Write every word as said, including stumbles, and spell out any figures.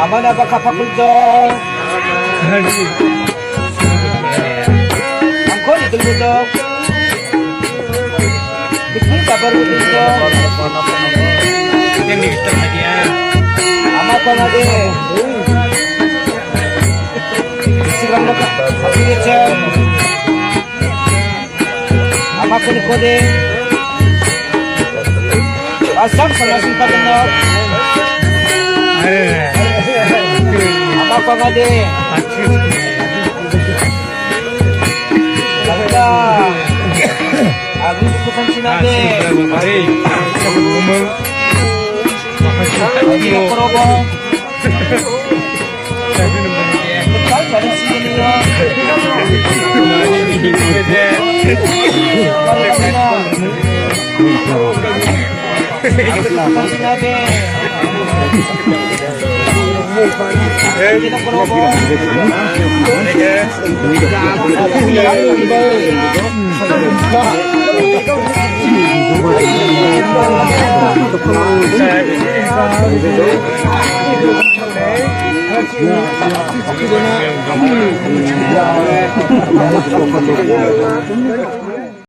Amana baka pakuljo. Angkon iduljo. Bikin kabar iduljo. Ama kong ade. Instagram na ka. Happy Rachel. Ama kong kode. Asam sana simpan no. Ama kong ade. Aku kusan sinade. Aku korobong.